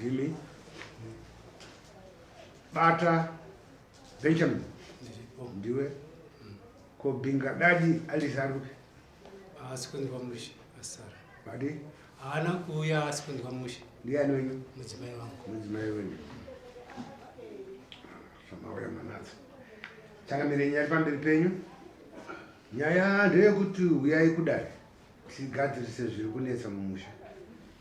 Ndimi Bata Benjamin. Ndiwe. Ko Binga Dadi Alice ari kupi? Haasi kunzwa mushe asara. Vadi? Haana kuuya haasi kunzwa mushe. Ndiani wenyu? Mudzimai wangu. Mudzimai wenyu. Zvamauya manatsa. Changamire nyaya pamberi penyu. Nyaya ndeyekuti huyai kudare tigadzirise zviri kunetsa mumusha.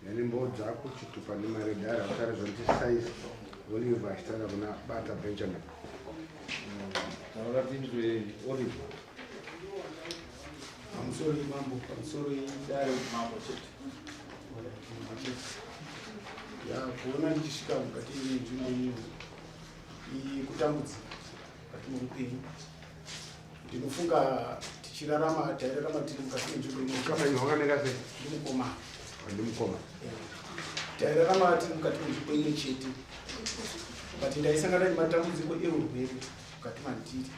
Yani mboo dzako chitupa nemari dare akutaura zvanti size Oliver achitaura kuna Bata Benjamin. Taura tinzwe Oliver. Pamusoro mambo, pamusoro dare mambo chete. Ya kuona ndichisvika mukati menzvimbo ino kutambudzika mukati meupenyu. Ndinofunga tichirarama tairarama tiri mukati menzvimbo ino. Ukama hwakamira sei? Ndimukoma. Ndimukoma. Tairarama tiri mukati menzvimbo imwe chete. But ndaisangana nematambudziko eurwere mukati mandiri.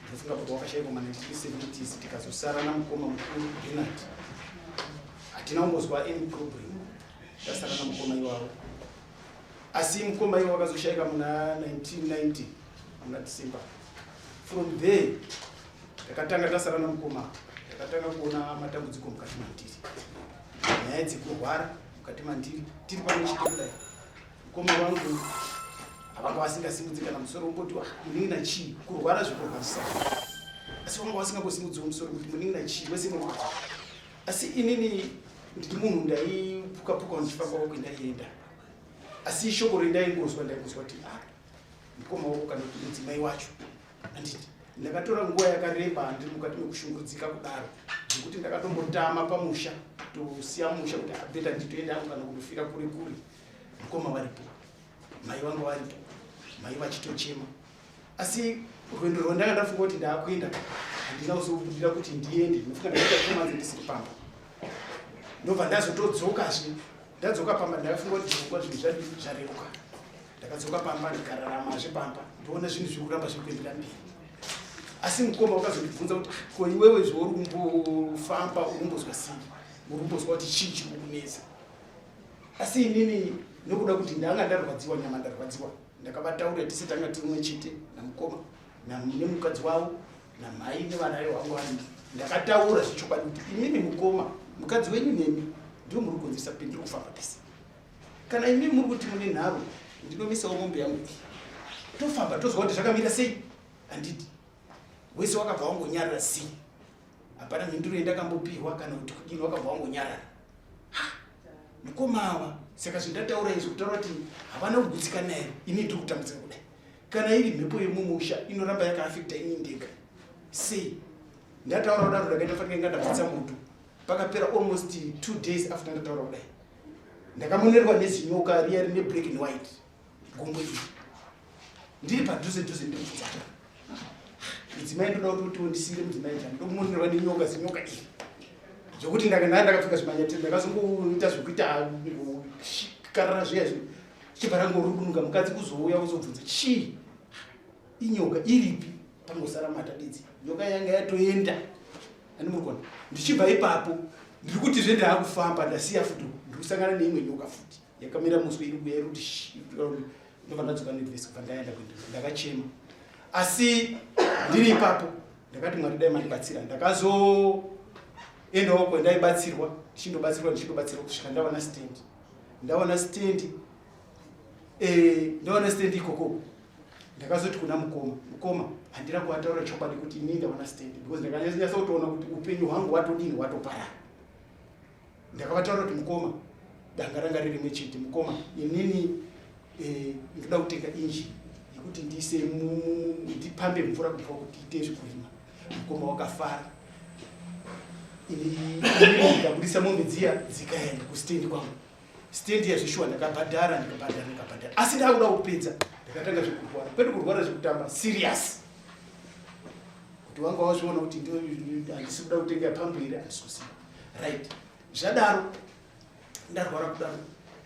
Ndofunga baba wakashaikwa ma 1970s tikazosara namukoma mukuru Bernard. Hatina kumbozwa any problem. Tasara namukoma iwavo. Asi mukoma iwo wakazoshaika muna 1990 muna December. From there takatanga tasara namukoma takatanga kuona matambudziko mukati mandiri. Nyaya dzekurwara mukati mandiri tiri pamwe chete kudai. Mukoma vangu havanga vasingasimudzi kana musoro umboti ah, munin'ina chii kurwara zvekurwadzisa asi vanga vasingambosimudziwo musoro kuti munin'ina chii wese murwadzi asi inini ndiri munhu ndaipuka puka ndichifamba kwendaienda asi shoko rendaingozwa ndaingozwa kuti ah mukoma wako kana kuti mudzimai wacho anditi ndakatora nguva yakareba ndiri mukati mekushungurudzika kudaro zvekuti ndakatombotama pamusha tosiya musha kuti abeta ah, nditoenda hangu kana kundofira kure kure mukoma varipo mai vangu varipo mai vachitochema asi rwendo rwandanga ndafunga kuti ndaakuenda handina kuzobudira kuti ndiende ndinofunga ndaita two months ndisiri pamba ndobva ndazotodzokazve ndadzoka pamba ndakafunga kuti zvirongwa zvinhu zvadi zvareruka ndakadzoka pamba ndikararamazve pamba ndoona zvinhu zviri kuramba zviri kuendera mberi asi mukoma wakazondibvunza kuti ah, ko iwewe zvauri kumbofamba uri kumbozwa sei uri kumbozwa kuti chii chiri kukunetsa asi inini nokuda kuti ndanga ndarwadziwa nyama ndarwadziwa ndakavataurira tese tanga tirimwe chete namukoma nemukadzi wavo namai nevana vangu vangu ndakataura zvechokwadi kuti imimi mukoma mukadzi wenyu nemi ndiwo muri kukonzeresa kuti ndiri kufamba pese kana imimi muri kuti mune nharo ndinomisawo mombe yangu iyi tofamba tozwa kuti zvakamira sei handiti wese wakabva wangonyarara sei hapana mhinduro yandakambopihwa kana kuti kudini wakabva wangonyarara mukoma ava saka zvindataura izvi kutaura kuti havana kugutsikana here ini ndiri kutambudzika kudai kana iri mhepo yemumusha inoramba yakaafekta ini ndega sei ndataura kudaro ndakaita fanika inga ndabvutsa moto pakapera almost two days after ndataura kudai ndakamonerwa nezinyoka riya rine black and white gombo iri ndiri padhuze dhuze ndiri kudzaka mudzimai ndoda kuti kuti undisire mudzimai njani ndokumonerwa nenyoka zinyoka iri zvekuti ndakandanga ndakapfeka zvimanyatiri ndakazongoita zvekuita karara zviya zvi chibva rangorudunuka mukadzi kuzouya kuzobvunza chii inyoka iripi pangosara mata bedzi nyoka yanga yatoenda ani muri kuona ndichibva ipapo ndiri kuti zve ndaakufamba ndasiya futi ndiri kusangana neimwe nyoka futi yakamira muswe iri kuya iri kuti ndobva ndadzoka nedress kubva ndaenda kuenda ndakachema asi ndiri ipapo ndakati mwari dai mandibatsira ndakazoendawo kwandaibatsirwa ndichindobatsirwa ndichindobatsirwa kusvika ndawana stand ndawana stand eh, ndawana stand ikoko ndakazoti kuna mukoma mukoma handina kuvataura chokwadi kuti ini ndawana stand because ndakanyasa kutoona kuti upenyu hwangu hwatodini hwatoparara ndakavataura kuti mukoma danga ranga riri rimwe chete mukoma inini eh, ndoda kutenga injini yekuti ndiise ndipambe mvura kubva kuti ite zvekurima mukoma wakafara ndikabudisa mombe dziya dzikaenda kustendi kwangu stendi yazvishuwa ndakabhadhara ndikabhadhara ndikabhadhara asi ndakuda kupedza ndakatanga zvekurwara kwete kurwara zvekutamba serious kuti wanga wazviona kuti handisi kuda kutenga pambu here handisi kuziva right zvadaro ndarwara kudaro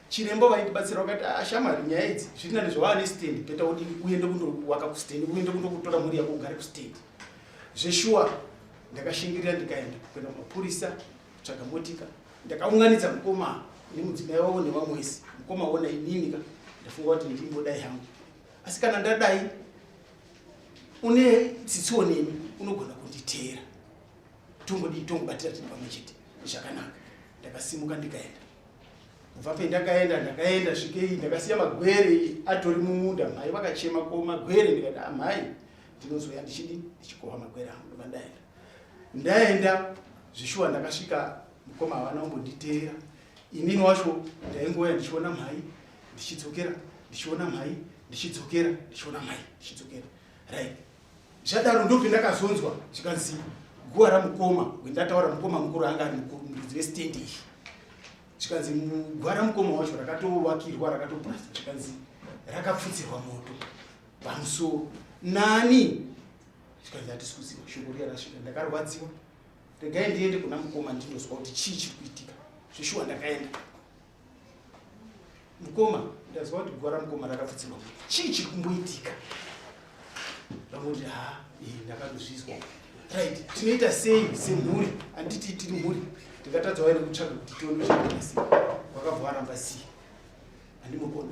chiremba vaindibatsira vakati ah, shamwari nyaya idzi zviri nani zvawava nestand beta udini uende kundowaka kustand uende kundokutora mhuri yako ugare kustand zveshuwa ndakashingirira ndikaenda kuenda kumapurisa kutsvaga motika ndakaunganidza mukoma Nemudzimai wavo nevamwe wese. Mukoma wona inini ka ndafunga kuti ndimbodai hangu. Asi kana ndadai une tsitsiwo neni unogona kunditeera. Tongodii tongobatira tiri pamwe chete zvakanaka. Ndakasimuka ndikaenda. Kubva pendakaenda ndakaenda svikei ndakasiya magwere atori mumunda mhai vakachema ko magwere ndikati amhai ah, ndinozouya ndichidi ndichikohwa magwere angu ndobva ndaenda. Ndaenda zvishuwa ndakasvika mukoma havana kumbonditeera inini wacho ndaingouya ndichiona mhai ndichidzokera ndichiona mhai ndichidzokera ndichiona mhai ndichidzokera right Zvadaro ndopendakazonzwa zvikanzi guva ramukoma wendataura mukoma mukuru anga ari mukuru muridzi westendi iyi zvikanzi guva ramukoma wacho rakatovakirwa rakatopurasa zvikanzi rakapfutsirwa moto pamusoro nani zvikanzi hatisi kuziva shoko riya rasvika ndakarwadziwa regai ndiende kuna mukoma ndinozwa kuti chii chiri kuitika zveshuwa ndakaenda Mukoma, ndazwa kuti guva ramukoma rakapfutsirwa. Chii chiri kumboitika? Vangoti ha, eh, ndakatozvizwa. Right, tinoita sei semhuri? Handiti tiri mhuri. Tingatadza waine kutsvaga kuti tione zvakaita sei. Wakabva waramba sei? Handimukona.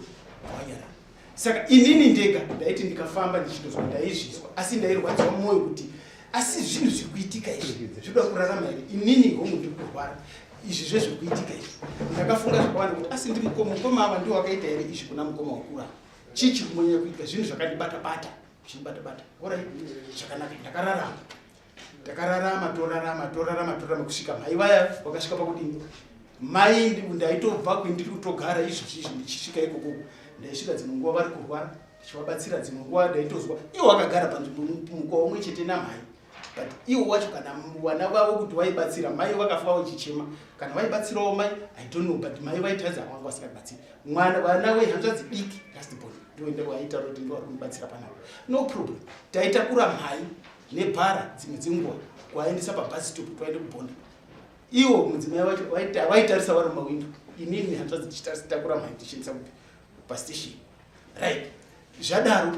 Wanyarara. Saka inini ndega ndaiti ndikafamba ndichitozwa ndaizvizwa asi ndairwadziwa mwoyo kuti asi zvinhu zviri kuitika izvi zvinoda kurarama here inini hongu ndiri kurwara izvi zvezviri kuitika izvi ndakafunga zvakawanda kuti asi ndimukoma mukoma ava ndiwo wakaita here izvi kuna mukoma wakura chii chiri kumonyanya kuitika zvinhu zvakandibata bata zvinibata bata orai zvakanaka ndakararama Takararama torarama torarama torarama kusvika mai vaya vakasvika pakudini mai ndaitobva kwendiri kutogara izvozvi izvi ndichisvika ikoko ndaisvika dzimwe nguva vari kurwara ndichivabatsira dzimwe nguva ndaitozwa iwo vakagara panzvimbo mukwa umwe chete namai but iwo wacho kana vana vavo kuti vaibatsira mai vakafa vachichema kana vaibatsirawo mai i don't know but mai vaitadza vanga vasingabatsiri mwana vana vehanzvadzi diki last born ndoenda vaitaura kuti ndo vari kunibatsira panapa no problem taitakura mhai nebhara dzimwe dzenguva kuvaendesa pabus stop kuti vaende kubhonda iwo mudzimai wacho vaitarisa vari mumawindo inini hanzvadzi tichitakura mhai tichiendesa kupi pastation right zvadaro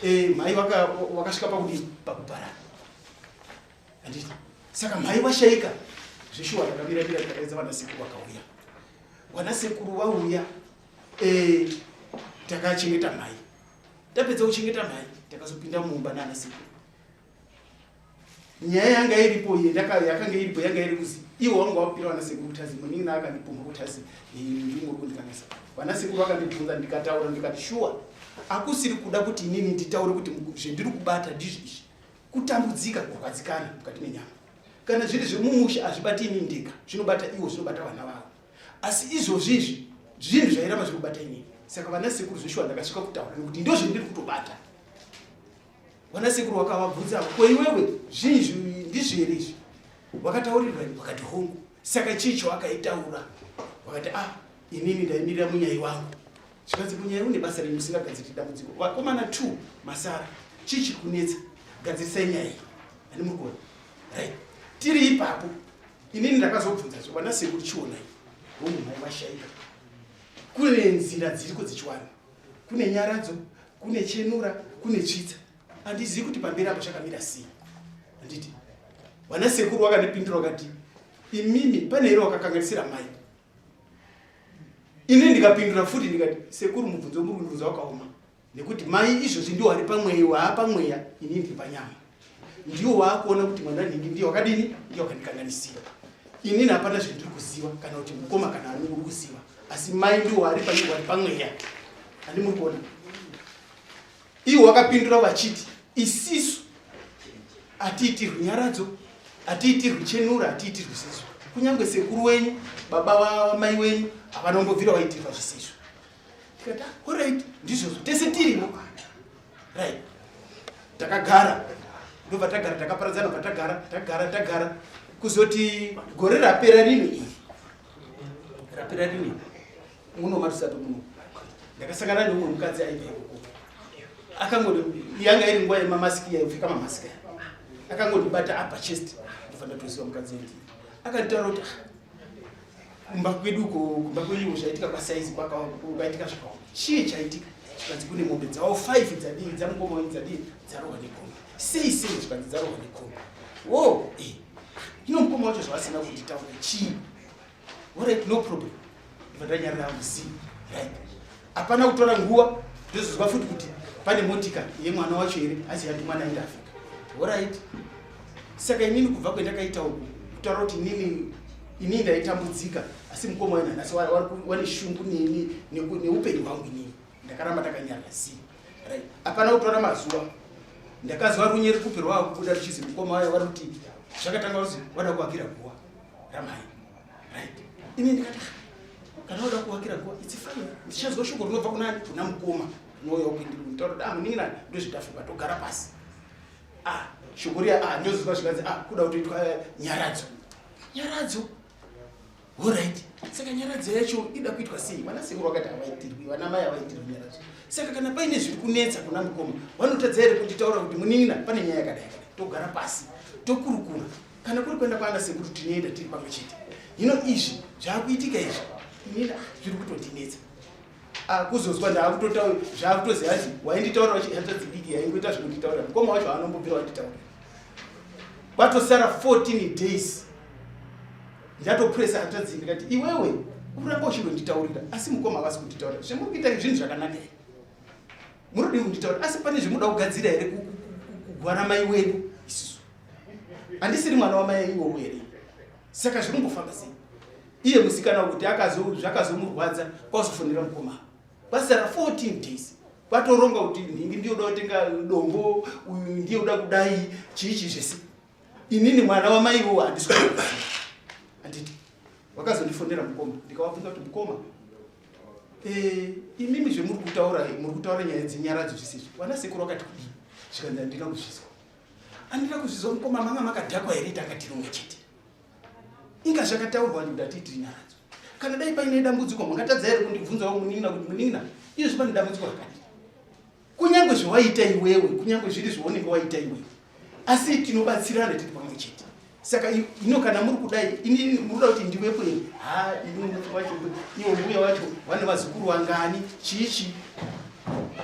eh, mhai wakasvika pakudii pakuparara handiti saka mhai vashaika zveshuwa takamiramira takaedza vanasekuru vakauya vanasekuru vauya eh, takachengeta mhai Tapedza kuchengeta mhai takazopinda mumba nana sekuru. Nyaya yanga iripo yakanga iripo yanga iri kuzi iwo wanga wapira vana sekuru kuti azi munin'ina akandipumha kuti azi ndimwe uri kundikanganisa. Vana sekuru vakandibvunza ndikataura ndikati shuwa akusiri kuda kuti inini nditaure kuti zvendiri kubata ndizvo izvi. Kutambudzika kurwadzikana mukati menyama. Kana zviri zvemumusha hazvibati inini ndega zvinobata iwo zvinobata vana vavo. Asi izvozvi izvi zvinhu zvairamba zviri kubata inini. Saka vana sekuru zveshuwa ndakasvika kutaura nekuti ndozvendiri kutobata. Vana sekuru vakavabvunza ko iwewe zvinhu ndizvo here izvi? Wakataurirwa here? Vakati hongu. Saka chii chawakaitaura? Vakati ah inini ndaimirira munyai wangu. Zvikanzi munyai une basa renyu musingagadziri dambudziko. Vakomana 2 masara. Chii chiri kunetsa? Gadzirisai nyaya iyi. Ani muri kuona? Right. Tiri ipapo Inini ndakazobvunza zve vana sekuru chionai hongu mai vashaika. Kune nzira dziriko dzechiwanhu. Kune nyaradzo, kune chenura, kune tsvitsa. Handizivi kuti pamberi apo chakamira sei. Handiti vana sekuru vakandipindura vakati imimi pane here wakakanganisira mai? Ini ndikapindura futi ndikati sekuru mubvunzo muri kundibvunza wakaoma. Nekuti mai izvozvi ndiwo ari pamweya waapamweya ini ndiri panyama. Ndiwo waakuona kuti mwana nhingi ndiye wakadini ndiye wakandikanganisira. Inini hapana zvendiri kuziva kana kuti mukoma kana ani uri kuziva. Asi mai ndiwo ari panyama ari pamweya. Handi muri kuona. Iwo wakapindura vachiti isisu atiitirwi nyaradzo atiitirwi chenura atiitirwi zvisizvo kunyange sekuru wenyu baba vamai wenyu havana kumbobvira vaitirwa zvisizvo tikati ah, alright ndizvozvo tese tirimo right takagara ndobva tagara takaparadzana bva tagara tagara tagara kuzoti gore rapera rino iri rapera rino muno matusato muno ndakasangana neumwe mukadzi aibva ikoko akangoti yanga iri nguva yemamasiki yaipfeka mamasiki akangondibata apa chest ndobva ndatoziva mukadzi endi akanditaura kuti ah, kumba kwedu uko kumba kwenyu zvaitika kwasaizi kwakaitika zvakaoma chii chaitika zvikanzi kune mombe dzavo 5 dzadii dzamukoma wenyu dzadii dzarohwa nekombi sei sei zvikanzi dzarohwa nekombi wo eh. ino mukoma wacho zvavasina kunditaura chii orit no problem Ndibva ndanyarara hangu zii. Right. Hapana kutora nguva ndozozwa futi kuti pane motika yemwana wacho here azi yati mwana aenda Africa. Alright. Saka inini kubva kwendakaita uku kutaura kuti inini inini ndaitambudzika asi mukoma waina nhasi wane shungu neni neupenyu hwangu inini ndakaramba ndakanyarara zii. Right. Hapana kutora mazuva ndakazwa runye rikupi rwakubuda ruchizi mukoma wayo vari kuti zvakatanga kuzi wada kuakira guwa ramai. Right. Ini ndikati ah, kana wada kuakira guwa it's fine. Ndichazwa shoko rinobva kunani kuna mukoma rinouya kuindiri kunditaura kuti ah munin'ina ndozvitafuka togara pasi. Ah shoko riya ah ndozozwa zvikanzi ah kuda kutoitwa eh, nyaradzo. Nyaradzo. Alright. Saka nyaradzo yacho ida kuitwa sei? Vana sekuru vakati havaitirwi, vana mai havaitirwi nyaradzo. Saka kana paine zviri kunetsa kuna mukoma, vanotadza here kunditaura kuti munin'ina pane nyaya yakadai yakadai. Togara pasi, tokurukura. Kana kuri kuenda kwaana sekuru tinoenda tiri pamwe chete. Hino izvi zvakuitika izvi, inini ah, zviri kutondinetsa. Ah, kuzozwa ndakutotaura zvakutozi hanzi wainditaura hanzvadzi diki yaingoita zvekunditaura mukoma wacho haanombobvira wanditaura kwatosara 14 days ndatopresa hanzvadzi ndikati iwewe uramba uchindonditaurira asi mukoma havasi kunditaurira zvemuri kuita zvinhu zvakanaka here munodii kunditaurira asi pane zvemuda kugadzira here kugwara mai wedu isusu handisiri mwana wamai iwowo here saka zviri kumbofamba sei iye musikana kuti zvakazomurwadza kwazofonera mukoma kwasara 14 days kwatoronga kuti nhingi ndiye uda kutenga dombo uyu ndiye uda kudai chii chii zvese inini mwana wamai iwowo handisi kuziva handiti wakazondifonera mukoma ndikavabvunza kuti mukoma eh, imimi zvemuri kutaura muri kutaura nyaya dzenyaradzo zvese izvi vana sekuru vakati kudii zvikanzi handina kuzvizwa handina kuzvizwa mukoma manga makadhakwa here tanga tirumwe chete inga zvakataurwa kuti ndatiitiri nyaradzo kana dai paine dambudziko mungatadza here kundibvunzawo munin'ina kuti munin'ina izvozvi pane dambudziko rakadii kunyange zvawaita iwewe kunyange zviri zvaunenge waita iwewe asi tinobatsirana tiri pamwe chete saka ino kana muri kudai ini muruda kuti ndiwepo here ha ini wacho iwo mbuya wacho vane vazukuru vangani chii chii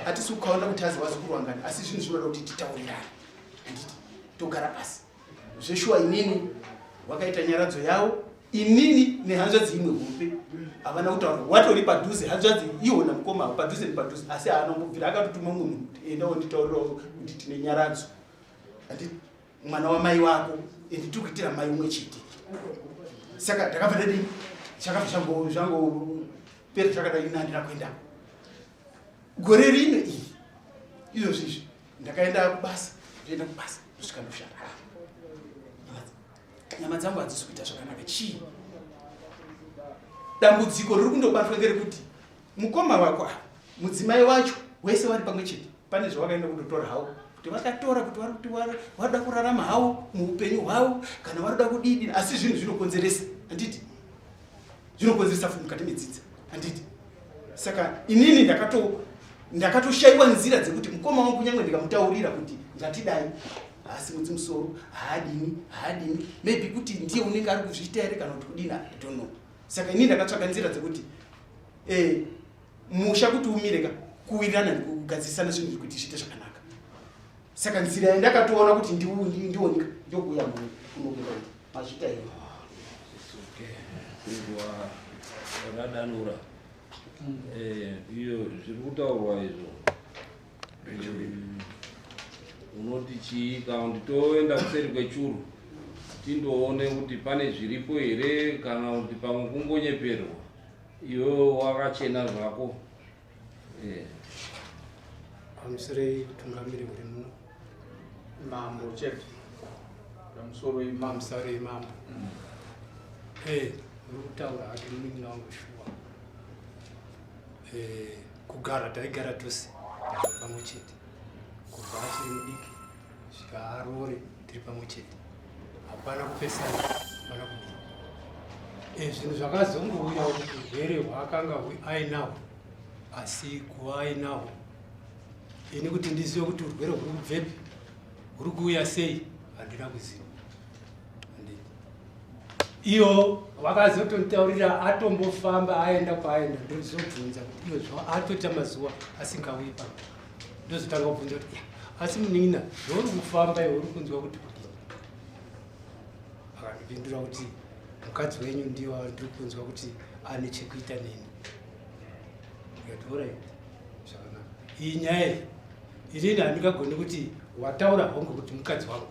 hatisi kukaunda kuti azi vazukuru vangani asi zvinhu zvinoda kuti titaurirane handiti togara pasi zveshuwa inini wakaita nyaradzo yawo inini nehanzvadzi imwe hombe havana kutaura watori padhuze hanzvadzi ihona mukoma padhuze nepadhuze asi haana kumbobvira akatotuma mumwe munhu kuti enda wonditaurirawo kuti tine nyaradzo andi mwana wamai wako endi tiri kuitira mai umwe chete saka ndakabva ndadii chakabva zvangopera zvakadai ini handina kuenda gore rino iri izvozvi izvi ndakaenda kubasa ndoenda kubasa ndosvika ndoshanda nyama dzangu hadzisi kuita zvakanaka chii dambudziko riri kundobatwa ngerekuti mukoma wako ava mudzimai wacho wese wari pamwe chete pane zvawakaenda kundotora hawo kuti vakatora kuti vari kuti varikuda kurarama hawo muupenyu hwavo kana varikuda kudidi asi zvinhu zvinokonzeresa handiti zvinokonzeresa futi mukati medzidza handiti saka inini ndakato ndakatoshaiwa nzira dzekuti mukoma wangu kunyange ndikamutaurira kuti ngatidai haasimudzi musoro haadini haadini maybe kuti ndiye unenge ari kuzviita here kana kuti kudini i don't know saka inini ndakatsvaga nzira dzekuti eh, musha kuti umire ka kuwirirana nekugadzirisana zvinhu kuti zviite zvakanaka saka nzira yandakatoona kuti ndionika ndokuuya kunokuda mazvita here Radanura eh, iyo zviri kutaurwa izvo unoti chii kana kuti toenda kuseri kwechuru tindoone kuti pane zviripo here kana kuti pamwe kungonyeperwa iwewe wakachena zvako eh. Pamusorei utungamiri huri muno mambo chete pamusoroi mamusorei mambo mm. Eh, uri kutaura hake munin'ina wangu shuwa eh, kugara taigara tose pamwe chete kubva achiri mudiki svika aroore tiri pamwe chete hapana kupesana hapana kudii eh, zvinhu zvakazongouya kuti urwere hwaakanga ainahwo asi kuva ainahwo ini kuti ndizive kuti urwere huri kubvepi huri kuuya sei handina kuziva iyo vakazotonditaurira atombofamba aenda kwaaenda ndozobvunza kuti iyo zva atoita mazuva asingauyi pano ndozotanga kubvunza kuti asi munin'ina zvauri kufamba iwe uri kunzwa kuti kudii akandipindura kuti mukadzi wenyu ndiwo ndiri kunzwa kuti ane chekuita neni. Ndikati alright, zvakanaka. Iyi nyaya iyi inini handingagoni kuti wataura hongu kuti mukadzi wangu,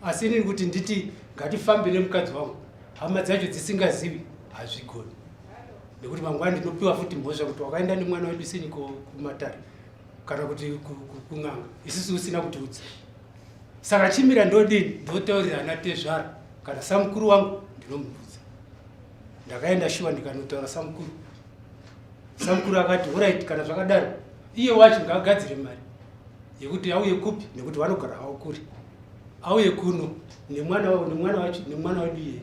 asi inini kuti nditi ngatifambe nemukadzi wangu hama dzacho dzisingazivi hazvigoni, nekuti mangwana ndinopiwa futi mhosva kuti wakaenda nemwana wedu seni kumatare kana kuti kun'anga isusu usina kutiudza. Saka chimira ndodini, ndotaurira ana tezvara kana samukuru wangu ndinomuudza. Ndakaenda shuwa ndikanotaura samukuru. Samukuru akati alright, kana zvakadaro iye wacho ngaagadzire mari yekuti auye kupi, nekuti vanogara havo kure, auye kuno nemwana nemwana wacho nemwana wedu iyeye.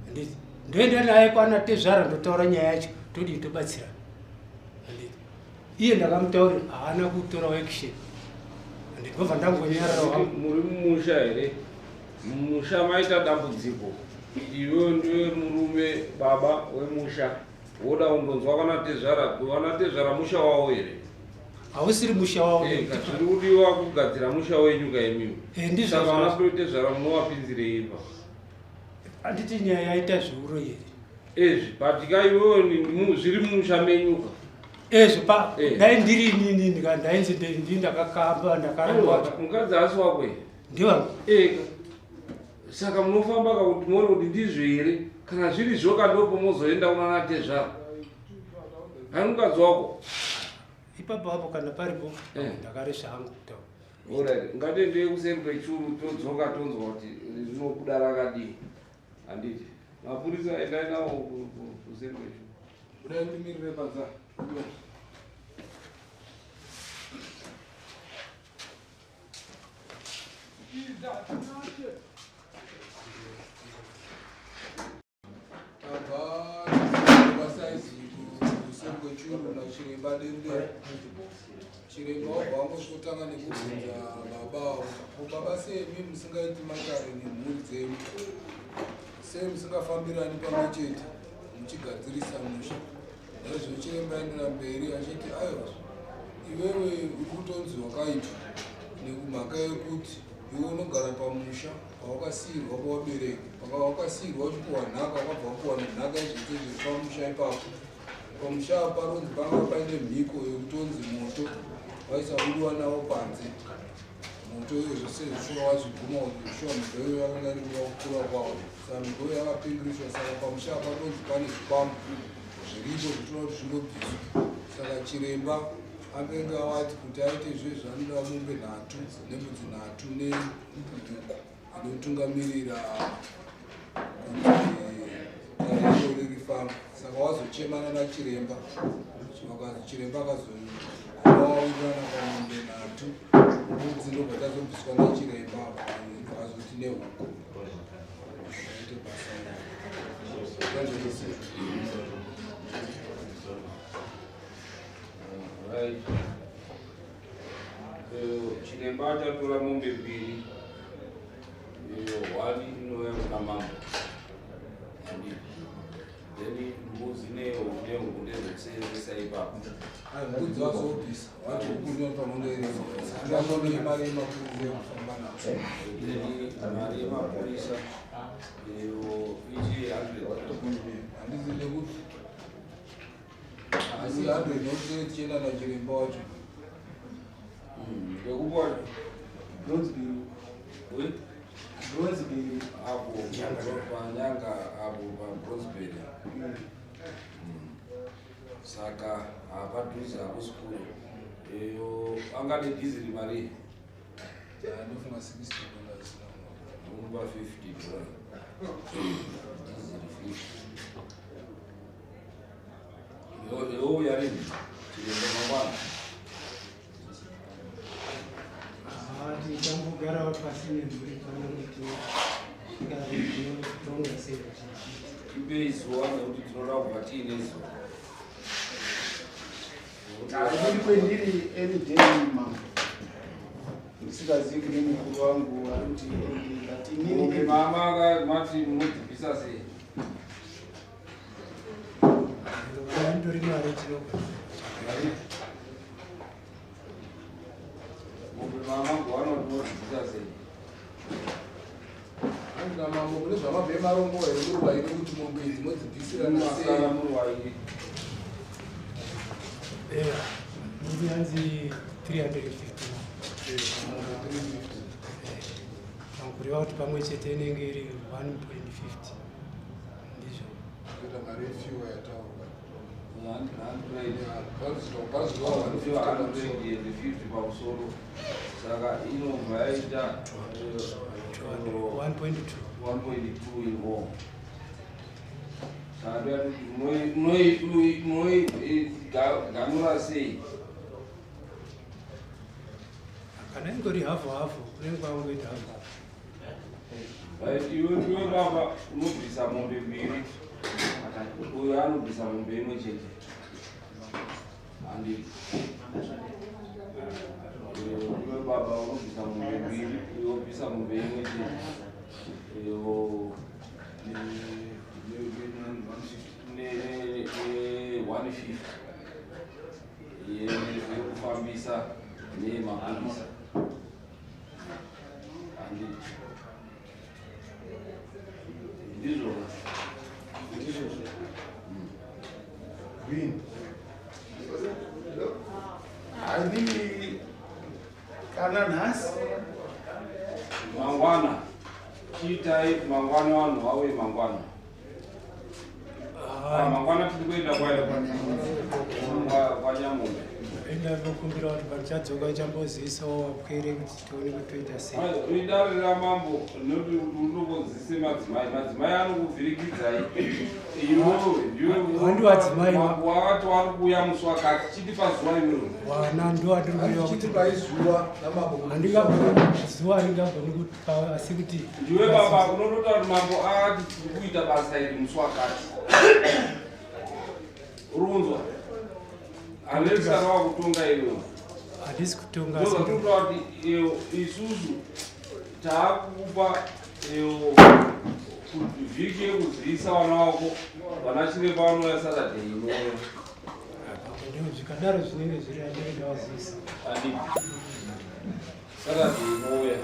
Handiti ndoenda naye kwana tezvara ndotaura nyaya yacho, todii, tobatsirana. Handiti iye ndakamutaurira haana kutora action. Handiti ndobva ndangonyarara hangu. Muri mumusha here? Mumusha maita dambudziko, iwe ndiwe murume baba wemusha, woda kundonzwa kana tezvara. Vana tezvara musha wavo here? Hausiri musha wavo. Zviri kudiwa kugadzira musha wenyu kaimiwo. Ndizvo. Saka vana tezvara munovapinzirei ipa? Handiti nyaya yaita zviuro here? Ezvi, but kaiwewo zviri mumusha menyuka. Ezvo pa dai ndiri inini ndainzi ndi ndakakamba ndakaramba. Mukadzi asi wako here? Ndiwangu. Eka, saka munofamba kakuti muone kuti ndizvo here. Kana zviri zvoka ndopo mozoenda kunana tezvara. Hani mukadzi wako? Ipapo apo kana paripo ndakaresva hangu kutaura. Alright, ngatiendei kuseri kwechuru, todzoka tonzwa kuti rinobuda rakadii. Handiti mapurisa, endai nawo kuseri kwechuru. Budai ndimirire panza. Tabva vasaizi kuseri kwechuru nachiremba Dendera. Chiremba wabva wangosvikotanga nekubvunza baba avo, ko baba, semi musingaiti matare nemhuri dzenyu, sei musingafambirani pamwe chete muchigadzirisa musha? Naizvo chiremba aendera mberi achiti, aiwa, iwewe uri kutonzi wakaitwa nekumhaka yekuti iwe unogara pamusha pawakasiyirwa pavabereki, pakawakasiyirwa uchipuhwa nhaka, wakabva wapuhwa nenhaka yezvese zviri pamusha ipapo. Pamusha apa paronzi panga paine mhiko yekutonzi moto waisabudiwa nawo panze. Moto iyo zvese zvishuwa wazvibvuma kuti shuwa mhiko iyo yakanga iri kuda kukura kwawo, saka mhiko iyo yakapingiriswa. Saka pamusha apa paronzi pane zvikwambo zviripo zvitoda kuti zvingobviswa. Saka chiremba anenge awati kuti aite izvezvi anoda mombe 3 nembudzi 3 nehuku inotungamirira kuti dare irori rifamba. Saka wazochemana nachiremba, chiremba akazowawirirana pamombe 3, mbudzi ndobva tazobviswa nachiremba, akazoti nehuku aite basa. Right. Chiremba achatora mombe mbiri, iyo hwani inouya kuna mambo, handiti? Then mbudzi nehuku ndezvekuseenzesa ipapo. Mbudzi wazobvisa, wati huku inofanira iri mari yemapurisa yekufamba nazo. Then mari yemapurisa iyo ichi 100. Handizi nekuti asi 100 nokuti tichienda nachiremba wacho. Ndekupa. Bronzeberry. We? Bronzeberry. Apo panyanga apo paBronzeberry. Saka hapadhuze hakusi kure. Iyo angade dhiziri mari? Ndofunga $60. Unopa $50, dhiziri 50. Youya rini chiremba mangwana? Tichambogara pasi nemhuri pano kuti svika tonga sei kuti Tipei zuva nekuti tinoda kubva tiine zuva. Inini kwendiri any day, mambo. Ndisingazivi kune mukuru wangu ari kuti any day, but inini Mombe mama mati munodzibvisa sei? Ndori mari tinoga. Mari mombe mama gowana kuti munodzibvisa sei? Hanzi namambo. Mune zvamabve marongo here muri vairi kuti mombe idzi modzibvisirana Masara sei? muri vairi. Eya, mombe yanzi 350. Mombe 350. Kureva kuti pamwe chete inenge iri 1.50, ndizvo. Kuita mari yefuel yataurwa. 100. Panzwa 150 pamusoro. 150 pamusoro, saka inobva yaita 1.2. 1.2 in all. Saka ndoyati munoiganura sei? Kana ingori hafu hafu, kunenge kwangoita hafu hafu. Right, iwe baba unobvisa mombe mbiri, uyo anobvisa mombe imwe chete, handiti? Iwe baba unobvisa mombe mbiri, uyo obvisa mombe imwe chete, iyo ne 150 yekufambisa neyemapurisa, handiti? Ndizvo? Ndizvozvo. Green. Handii kana nhasi. Mangwana chiitai mangwana, vanhu vauye mangwana. Ah, mangwana tiri kuenda kwaNyamombe. Enda ndokumbira kuti pandichadzoka chambozivisawo vapwere kuti tione kuti toita sei. Idare ramambo noti undombozise madzimai, madzimai anokuvhirikidzai iwewe ndiwe. Handi vadzimai. Mambo wakati wari kuuya musi wakati, chitipa zuva iwewe. Wana ndo atiri kureva kuti Chitipai zuva namambo. Handingagoni zuva, handingagoni kupa, asi kuti Ndiwe baba unototaura kuti mambo akati tiri kuita basa iri musi wakati, uri kunzwa? Handisaka wakutonga iwewe. Handisi kutonga, asi kuti Ndozvatinotaura kuti iyo isusu taakukupa iyo vhiki yekuzivisa vana vako, vana chiremba vanouya Saturday inouya. Ndio zvikadaro zvinenge zviri andinenge ndavazivisa. Anditi Saturday inouya?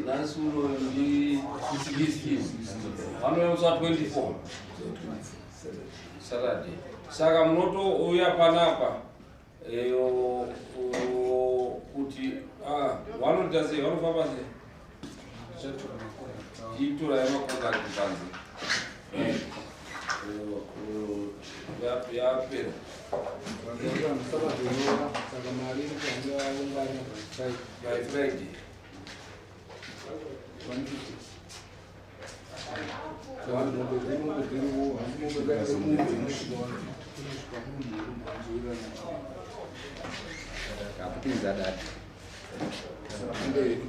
Nhasi uno ndi 16, vanouya musi wa24 Saturday. Saka munotouya panapa eyo kuti vanoita sei, vanofamba sei? Itorai macontacts panze. Yapera. Saka mari iri kuhanga yaungana by Friday. By Friday. 150. Saka mombe dzemombe dziriwo, handi mombe dai mombe inosvika 150, inosvika munhu uri Kapupinza data. Saka inde yedu.